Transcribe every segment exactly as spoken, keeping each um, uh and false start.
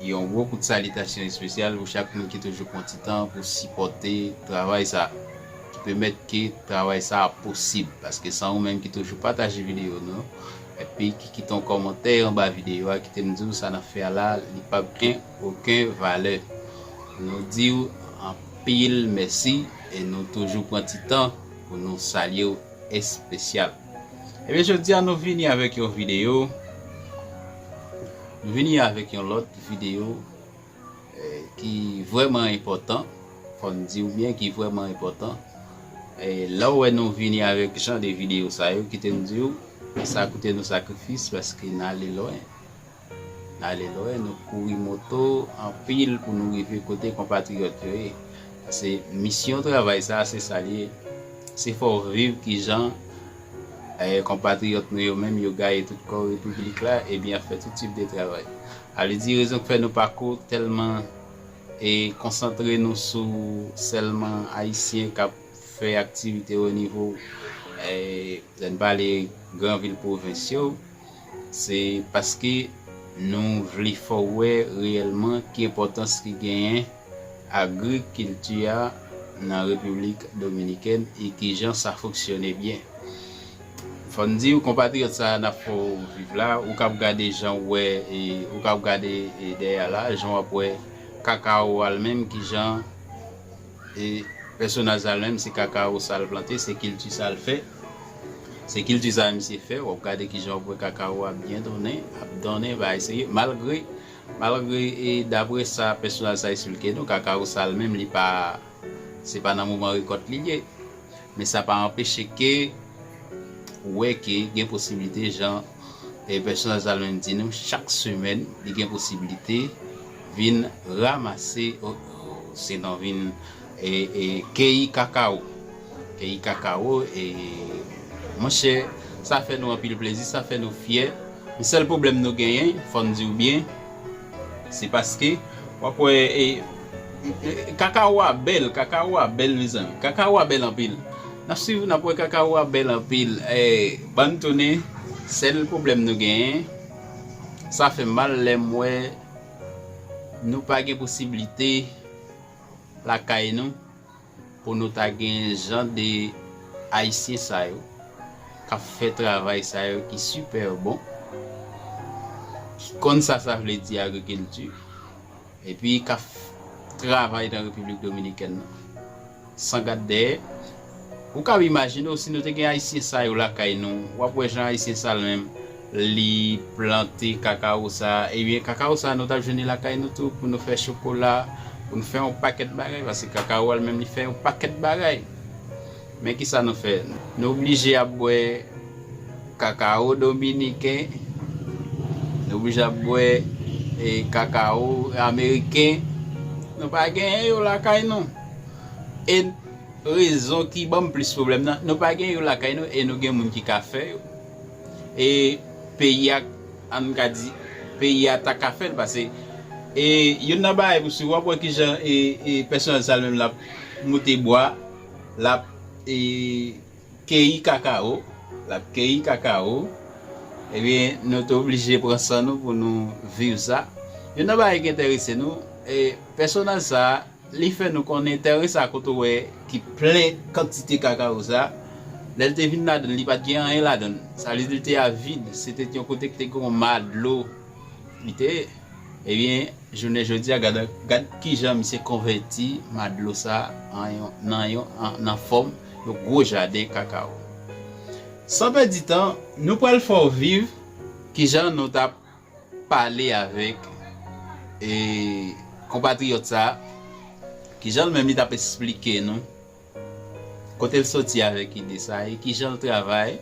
Yon gwo kout salitasyon espesyal pou chak moun ki toujou pran ti tan pou sipòte travay sa, ki pèmèt ke travay sa posib. Paske san ou menm ki toujou pataje videyo nou, epi ki kite yon kòmantè anba videyo a, kite m di w sa n ap fè a la, li p ap gen okenn valè. Nou di w anpil mèsi e nou toujou pran ti tan pou nou salye w espesyal. Ebyen, jodi a nou vini avèk yon videyo. Nou vini avèk yon lòt videyo eh, ki vrèman enpòtan. Fò n di w byen ki vrèman enpòtan. Eh, lè w wè nou vini avèk jan de videyo sa yo, kite m di w, sa koute nou sakrifis paske n ale lwen. N ale lwen, nou kouri moto anpil pou nou rive kote konpatriyòt yo ye. Paske misyon travay sa, se sa l ye. Se fè w viv kijan eh, konpatriyòt nou yo menm yo gaye tout kò repiblik la, ebyen ap fè tout tip de travay. A vle di rezon k fè nou pa ko tèlman e konsantre nou sou sèlman Ayisyen k ap fè aktivite o nivo, eh, lè n pale gran vil pwovens yo, se paske nou vle fè w wè reyèlman ki enpòtans ki genyen agrikilti a nan Repiblik Dominikèn e kijan sa fonksyone byen. Fò n di w, konpatriyòt sa a n ap fè w viv la, ou k ap gade jan w wè, e, ou k ap gade, e, dèyè a la, jan w ap wè kakawo a l menm, kijan, e, pèsonaj sa l menm, se kakawo sa l plante, se kilti sa l fè. Se kilti sa misye fè, w ap gade kijan w ap wè kakawo a byen donnen, ap donnen, bagay serye, malgre, malgre, e, daprè sa pèsonaj sa eksplike nou, kakawo sa l menm, li pa, se pa nan moman rekòt li ye. Men sa pa anpeche ke ou wè ke gen posiblite, jan, e, pèsonaj sa l menm di nou, chak semèn, li gen posiblite vin ranmase, o, o, se nan vin, e, e, keyi kakawo. Keyi kakawo, e, monchè, sa fè nou anpil plezi, sa fè nou fyè. Men sèl pwoblèm nou genyen, fò n di w byen, se paske, w ap wè, e, e, kakawo a bèl, kakawo a bèl, mezanmi. Kakawo a bèl anpil. N ap swiv, n ap wè kakawo a bèl anpil. E, ban n tounen, sèl pwoblèm nou genyen, sa fè m mal lè m wè nou pa gen posiblite lakay nou pou nou ta gen jan de Ayisyen sa yo k ap fè travay sa yo ki sipè bon, ki konn sa sa vle di agrikilti, epi k ap travay nan Repiblik Dominikèn nan, san gad dèyè. Ou ka imajine w, si nou te gen Ayisyen sa yo lakay nou, w ap wè jan Ayisyen sa l menm, li plante kakawo sa, ebyen, kakawo sa nou t ap jwenn li lakay nou tou, pou nou fè chokola, pou nou fè yon pakèt bagay, paske kakawo a l menm, li fè yon pakèt bagay. Men kisa nou fè? Nou oblije ap bwè kakawo dominiken, nou oblije ap bwè, e, kakawo ameriken. Nou pa genyen yo lakay nou. E rezon ki ban m plis pwoblèm nan, nou pa gen yo lakay nou e nou gen moun ki ka fè yo. E peyi a, an n ka di, peyi a ta ka fè l, paske, e, youn nan bagay pou swiv, w ap wè kijan, e, e, pèsonaj sa l menm l ap moute bwa, l ap, e, keyi kakawo, l ap keyi kakawo. Ebyen, nou te oblije pran san nou pou nou viv sa. Youn nan bagay ki enterese nou, e, pèsonaj sa a, li fè nou konnen teren sa kote w wè ki plen kantite kakawo sa, lè l te vin ladan l, li pa t gen anyen ladan l. Sa vle di l te avid, se te yon kote ki te gen yon ma dlo. Li te, ebyen, jounen jodi a, gad, gad kijan misye konvèti ma dlo sa an yon, nan yon, an, nan fòm yon gwo jaden kakawo. San pèdi tan, nou pral fè w viv kijan nou t ap pale avèk, e, konpatriyòt sa, kijan l menm li t ap esplike nou kote l soti avèk ide sa, e kijan l travay,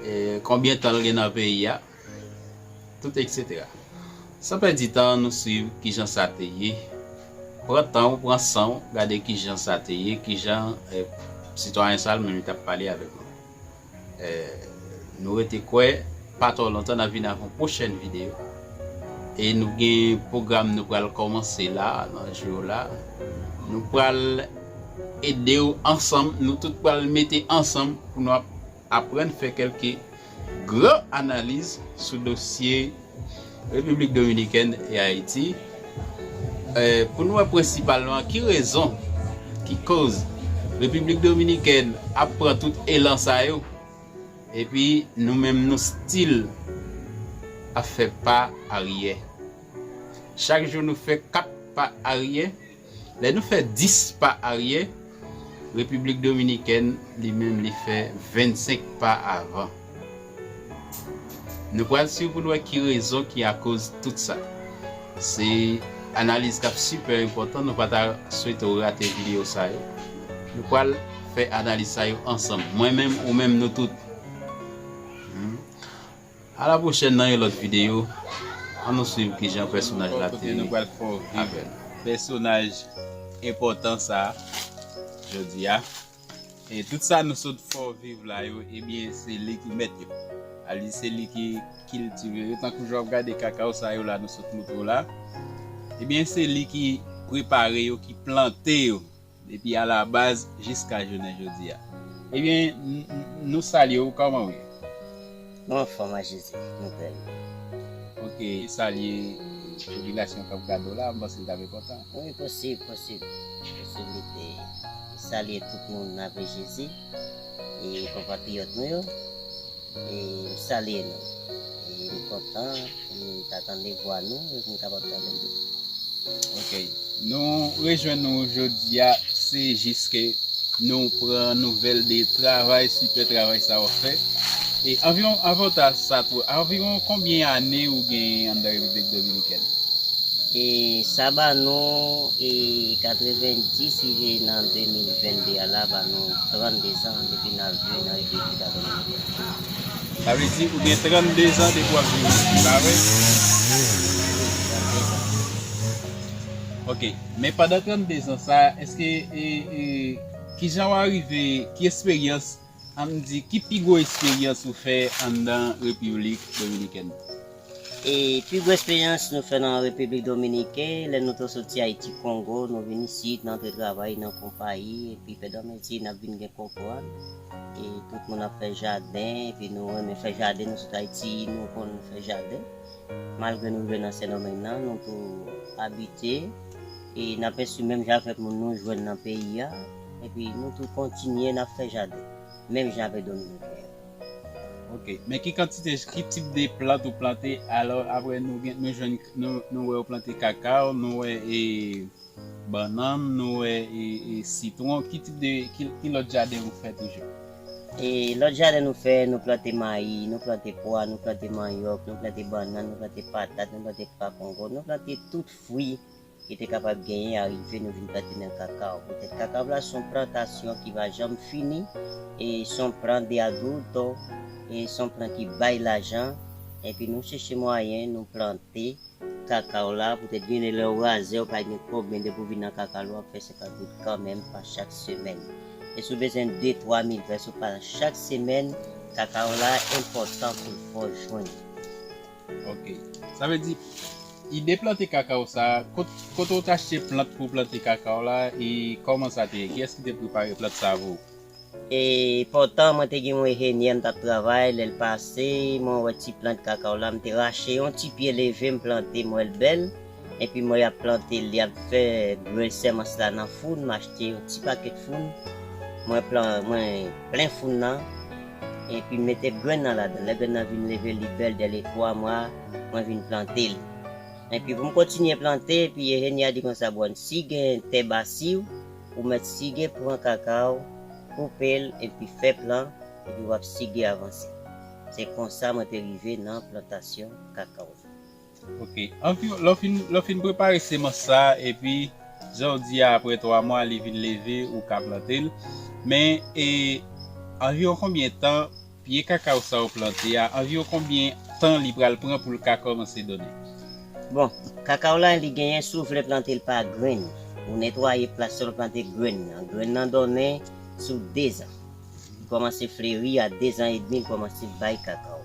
e, konbyen tan l gen nan peyi a, tout, etsetera. San pèdi tan, nou swiv kijan sa te ye. Pran tan w, pran san w, gade kijan sa te ye, kijan, e, sitwayen sa l menm li t ap pale avèk nou. Eh, nou rete kwè, pa twò lontan, n ap vin avè yon pwochèn videyo. E nou gen pwogram nou pral kòmanse la, nan jou yo la. Nou pral ede w ansanm, nou tout pral mete ansanm pou nou ap, aprann fè kèlke gran analiz sou dosye Repiblik Dominikèn e Ayiti. Eh, pou n wè prensipalman ki rezon ki koz Repiblik Dominikèn ap pran tout elan sa yo, epi nou menm nou still ap fè pa aryè. Chak jou nou fè kat pa aryè. Lè nou fè dis pa aryè, Repiblik Dominikèn li menm li fè vennsenk pa avan. Nou pral swiv pou n wè ki rezon ki akoz tout sa. Se analiz k ap sipè enpòtan, nou pa ta swete w rate videyo sa yo. Nou pral fè analiz sa yo ansanm. Mwen menm, ou menm, nou tout. Hmm. A la pwochèn nan yon lòt videyo. Ann nou swiv kijan pèsonaj la te avè nou. Pèsonaj enpòtan sa a, jodi a. E tout sa nou sot fè w viv la yo, ebyen, se li ki mèt yo. Sa vle di se li ki kiltive yo. Tankou jan w ap gade kakaw sa yo la, nou sot montre w la. Ebyen, se li ki prepare yo, ki plante yo. Depi alabaz jiska jounen jodi a. Ebyen, n- n- nou salye w, kòman w ye? Mwen anfòm a Jezi, nou bèl. Ok, salye popilasyon k ap gade w la, m panse l t ap enpòtan. Wi, posib, posib. Posiblite. Salye tout moun avè Jezi, e konpatriyòt nou yo. E m salye nou. E m kontan pou m ta tande vwa nou e pou m kapab tande nou. Ok. Nou rejwenn nou jodi a, se jis ke nou pran nouvèl de travay, sipè travay sa w ap fè. E anviwon, avan w ta sa tou, anviwon konbyen ane ou gen anndan Repiblik Dominikèn? E sa ba nou, e katrevendis rive nan de mil vennde a la, ba nou trannde zan depi n ap viv nan Repiblik Dominikèn. Sa vle di ou gen trannde zan depi w ap viv isit, pa vre? Ok, men pandan trannde zan sa, èske, e, e, kijan w arive, ki eksperyans, ann di, ki pi gwo eksperyans ou fè anndan Repiblik Dominikèn? E pi gwo eksperyans nou fè nan Repiblik Dominikèn, lè nou te soti Ayiti Kongo, nou vin isit, nou antre travay nan konpayi, epi fèdamenti n ap vin gen konprann. E tout moun ap fè jaden, epi nou renmen fè jaden, nou sot Ayiti, nou konn fè jaden. Malgre nou rive nan Sendomeng nan, nou tou abitye, e n ap enstwi menm jan avèk moun nou jwenn nan peyi a, epi nou tou kontinye n ap fè jaden, menm jan avèk Dominiken yo. Ok, men ki kantite, ki tip de plant ou plante? Alò, apre nou gen, nou jwenn, nou, nou wè ou plante kakaw, nou wè, e, bannann, nou wè, e, e, sitwon. Ki tip de, ki, ki lòt jaden ou fè toujou? E lòt jaden nou fè, nou plante mayi, nou plante pwa, nou plante manyòk, nou plante bannann, nou plante patat, nou plante pa kongo, nou plante tout fwi ki te kapab genyen, arive nou vin plante nan kakaw. Poutèt kakaw la se yon plantasyon ki pa janm fini, e se yon plan de adulto, e se yon plan ki bay lajan, epi nou chèche mwayen nou plante kakaw la, poutèt gen de lè ou razè, ou pa gen kòb, men depi w vin nan kakaw la, w ap fè senkant goud kanmenm pa chak semèn. E si w bezwen de twa mil pèso pa chak semèn, kakaw la enpòtan pou l fè w jwenn. Ok. Sa vle di, ide plante kakaw sa, kot-, kote w t achte plant pou plante kakaw la, e kòman sa te ye? Kiyès ki te prepare plant sa pou ou? E poutan, mwen te gen yon enjenyè m t ap travay, lè l pase, mwen wè ti plant kakaw la, m te rache yon ti pye leve, m plante, m wè l bèl. Epi mwen ap plante l, li ap fè grenn semans la nan foun, m achte yon ti pakèt foun. Mwen plan-, mwen plen foun nan, epi m mete grenn nan ladan. Lè grenn nan vin leve, li bèl, dèyè twa mwa, mwen vin plante l. Epi pou m kontinye plante, epi enjenyè a di konsa, "Bon, si gen tè basiw, ou mèt sige pran kakaw, koupe l, epi fè plan, epi w ap sige avanse." Se konsa mwen te rive nan plantasyon kakaw. Ok. Anpi, lè w fin, lè w fin prepare semans sa, epi jan w di a, apre twa mwa, li vin leve, ou ka plante l. Men, e, anviwon konbyen tan pye kakaw sa w plante a, anviwon konbyen tan li pral pran pou l ka kòmanse donnen? Bon, kakaw la, li genyen, si w vle plante l pa grenn, ou netwaye plas la, w plante grenn nan. Grenn nan donnen sou dezan. Li kòmanse fleri a dezan edmi, li kòmanse bay kakaw.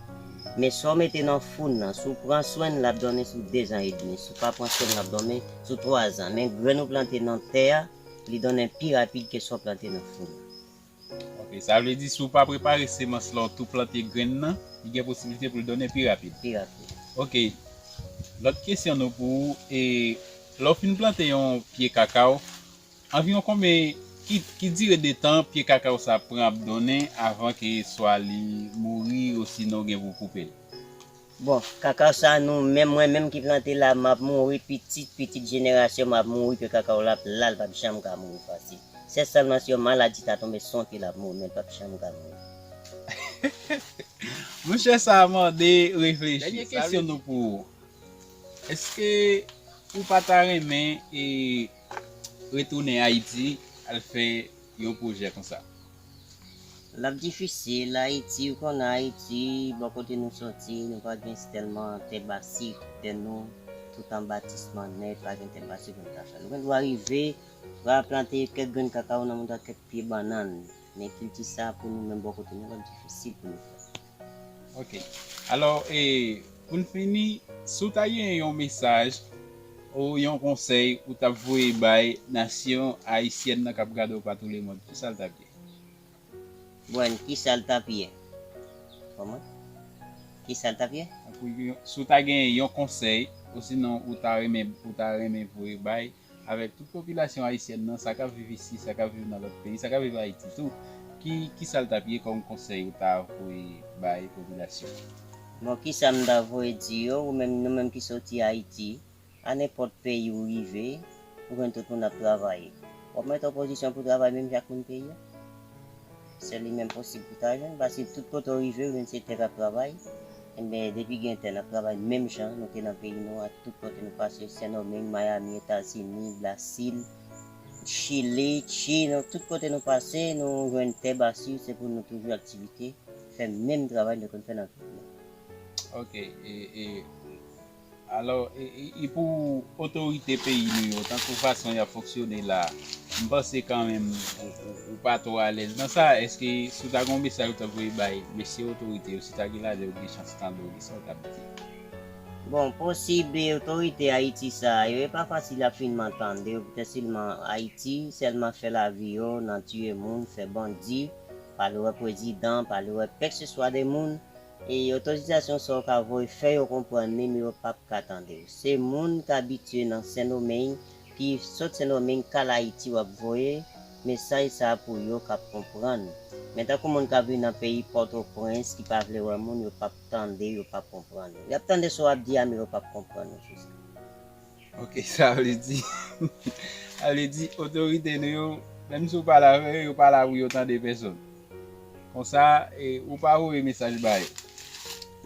Men sa w mete nan foun nan, si w pran swen l, l ap donnen sou dezan edmi. Si w pa pran swen l, l ap donnen sou twazan. Men grenn ou plante nan tè a, li donnen pi rapid ke sa w plante nan foun nan. Ok, sa vle di si w pa prepare semans la, w tou plante grenn nan, li gen posiblite pou l donnen pi rapid. Pi rapid. Ok. Lòt kesyon nou pou ou, e, Lè w fin plante yon pye kakaw, anviwon konbyen, ki, ki dire de tan pye kakaw sa pran ap donnen avan ke swa li mouri osinon gen pou w koupe l? Bon, kakaw sa nou menm, mwen menm ki plante la, m ap mouri, pitit pitit jenerasyon m ap mouri, pye kakaw la ap la, l p ap janm ka mouri fasil. Se sèlman si yon maladi ta tonbe sou yon pye l ap mouri, men l p ap janm ka mouri. Monchè, sa mande reflechi. Dènye kesyon nou pou ou. Èske ou pa ta renmen e retounen Ayiti al fè yon pwojè konsa? L ap difisil, Ayiti, ou konnen Ayiti, bò kote nou soti, nou pa gen tèlman tè basi, tè nou tout an batisman nèt, pa gen tè basi pou nou ta fè. Nou gen dwa rive, va plante kèk grenn kakawo nan moudra kèk pye bannann. Men kilti sa pou nou menm bò kote nou, l ap difisil pou nou fè. Ok. Alò, e, pou n fini, si w ta gen yon mesaj ou yon konsèy ou t ap voye bay nasyon ayisyèn nan k ap gade w pa tou lemonn, kisa l t ap ye? Bon, kisa l t ap ye? Kòman? Kisa l t ap ye? Tankou yon, si w ta gen yon konsèy, osinon ou ta renmen, ou ta renmen voye bay avèk tout popilasyon ayisyèn nan, sa k ap viv isi, sa k ap viv nan lòt peyi, sa k ap viv Ayiti tou, ki, kisa l t ap ye kòm konsèy ou ta voye bay popilasyon? Bon, kisa m ta voye di yo, ou menm, nou menm ki soti Ayiti, a nenpòt peyi ou rive, ou jwenn tout moun ap travay. W ap mete w pozisyon pou travay menm jan ak moun peyi a? Se li menm posib pou ta jwenn, paske tout kote w rive, ou jwenn se tè k ap travay. Enben, depi gen tè, n ap travay menm jan nou te nan peyi nou a, tout kote nou pase, Sendomeng, Miami, Etazini, Brasil, Chili, Chin, tout kote nou pase, nou jwenn tè basi, se pou nou toujou aktivite, fè menm travay nou konn fè nan peyi nou. Ok, e, e, alò, e, e, e pou otorite peyi nou yo, tankou fason y ap fonksyone la, m panse kanmenm ou, ou, ou pa twò alèz nan sa. Èske si w ta gen yon mesaj ou t ap voye bay mesye otorite yo, si ta gen lè ou gen chans tande w, kisa w t ap di? Bon, posib otorite Ayiti sa yo, e pa fasil y ap finman tande yo, poutèt sèlman Ayiti, sèlman fè lavi yo nan tiye moun, fè bandi, pa vle wè prezidan, pa vle wè kèlkeswa de moun, e otorizasyon sa w ka voye fè yo konprann li, men yo p ap ka tande w. Se moun k abitye nan Sendomeng, ki sot Sendomeng k al Ayiti w ap voye mesaj sa a pou yo k ap konprann. Men tankou moun k ap viv nan peyi Pòtoprens ki pa vle wè moun, yo p ap tande, yo p ap konprann ou. Y ap tande sa w ap di a, men yo p ap konprann ou sou sa. Ok, sa vle di, sa vle di otorite nou yo, menm si w pale avè yo, yo pa la pou yo tande pèsonn. Konsa, e, ou pa voye mesaj ba yo.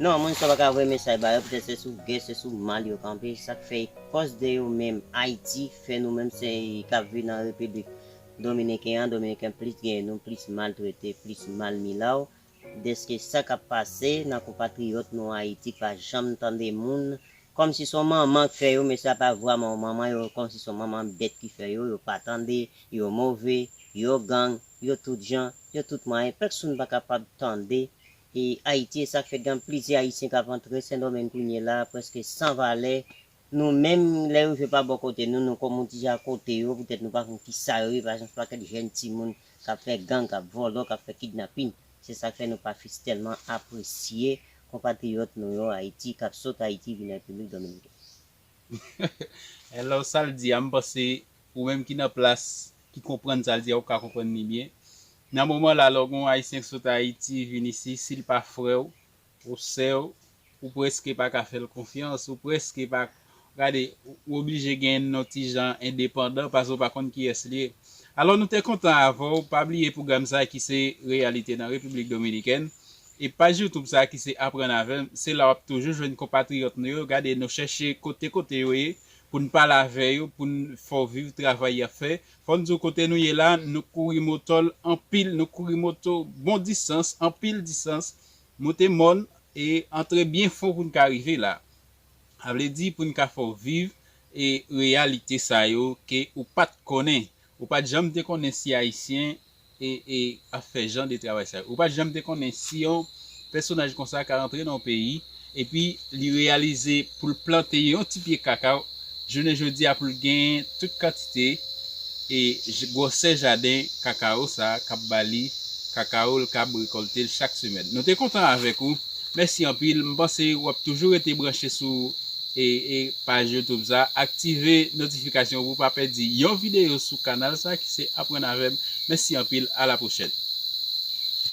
Non, moun sa yo pa ka voye mesaj ba yo, poutèt se sou gè, se sou mal yo kanpe. Sa k fè e kòz de yo menm, Ayiti, fè nou menm se k ap viv nan Repiblik Dominiken an, Dominiken plis gen nou, plis maltrete, plis malmilaw, dèske sa k ap pase nan konpatriyòt nou Ayiti pa janm tande moun, kòmsi se yon manman k fè yo, men sa pa vrèman yon manman, yo kòmsi se yon manman bèt ki fè yo, yo pa tande, yo move, yo gang, yo tout jan, yo tout mwayen, pèsonn pa kapab tande e Ayiti, e sa k fè gen plizyè Ayisyen k ap antre Sendomeng kounye la, prèske san valè, nou menm, lè yo rive pa bò kote nou, nou kòm yon ti jan akote yo, poutèt nou pa konn kisa yo ye, pa egzanp, pakèt jèn timoun k ap fè gang, k ap vòlò, k ap fè kidnapin. Se sa k fè nou pa fis tèlman apresye konpatriyòt nou yo Ayiti, k ap sot Ayiti vin Repiblik Dominikèn. Alò, sa l di a, m panse ou menm ki nan plas, ki konprann sa l di a, ou ka konprann li byen. Nan moman la, lè w gen yon Ayisyen k sot Ayiti vin isi, si l pa frè w, ou sè w, ou prèske pa ka fè l konfyans, ou prèske pa, gade, ou oblije gen yon ti jan endepandan, paske ou pa konn kiyès li ye. Alò, nou te kontan avè w, pa bliye pwogram sa a ki se Reyalite nan Repiblik Dominikèn, e paj YouTube sa a ki se Aprann avè m, se la w ap toujou jwenn konpatriyòt nou yo, gade, nou chèche kote kote yo ye, pou n pale avè yo, pou n fè w viv travay y ap fè. Fò n di w kote nou ye la, nou kouri motòl anpil, nou kouri moto bon distans, anpil distans, moute mòn, e antre byen fon pou n ka rive la. Sa vle di pou n ka fè w viv e reyalite sa yo ke ou pa t konnen. Ou pa t janm te konnen si Ayisyen e, e ap fè jan de travay sa yo. Ou pa t janm te konnen si yon pèsonaj konsa ka rantre nan yon peyi, epi li reyalize pou l plante yon ti pye kakaw, jounen jodi a pou l genyen tout kantite e j- gwosè jaden kakawo sa k ap ba li kakawo l k ap rekòlte l chak semèn. Nou te kontan avèk ou. Mèsi anpil. M panse w ap toujou rete branche sou e, e paj YouTube sa, aktive notifikasyon pou w pa pèdi yon videyo sou kanal sa ki se Aprann Avè M. Mèsi anpil, a la pwochèn.